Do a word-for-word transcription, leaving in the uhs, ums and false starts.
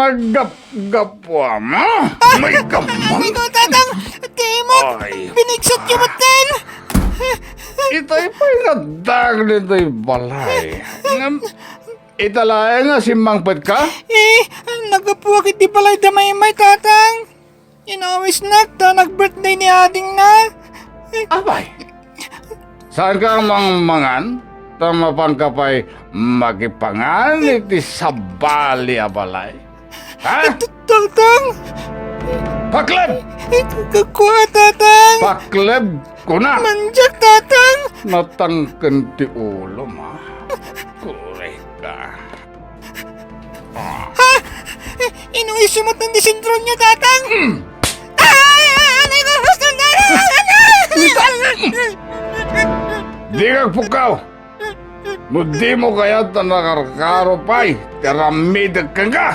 Agap-gapuam, ha? May kamang? Ay, ko, Tatang! Timok! Ay. Binigsot niyo, Tatang! Itay pay nga dagdag ditoy balay. Ngem, ita laeng nga simmangpetka? Eh, naggapuak iti balay da Maymay, Tatang. Inawisnak ta nag-birthday ni adingna. Apay, saanka mangmangan? Ta mapanka pay makipangan iti sabali a balay. Ha? Tatang! Pakleb! Kua, Tatang! Pakleb, kuna! Mandiak, Tatang! Natangken ti ulom, ha? Kureka. Ha? Inuiso mo itong disintron niya, Tatang? Hmm. Ah! Ano yung gusto na? Di ka agpukkaw! No di mo kayat a nakarkaro pay, ti aramidek kenka!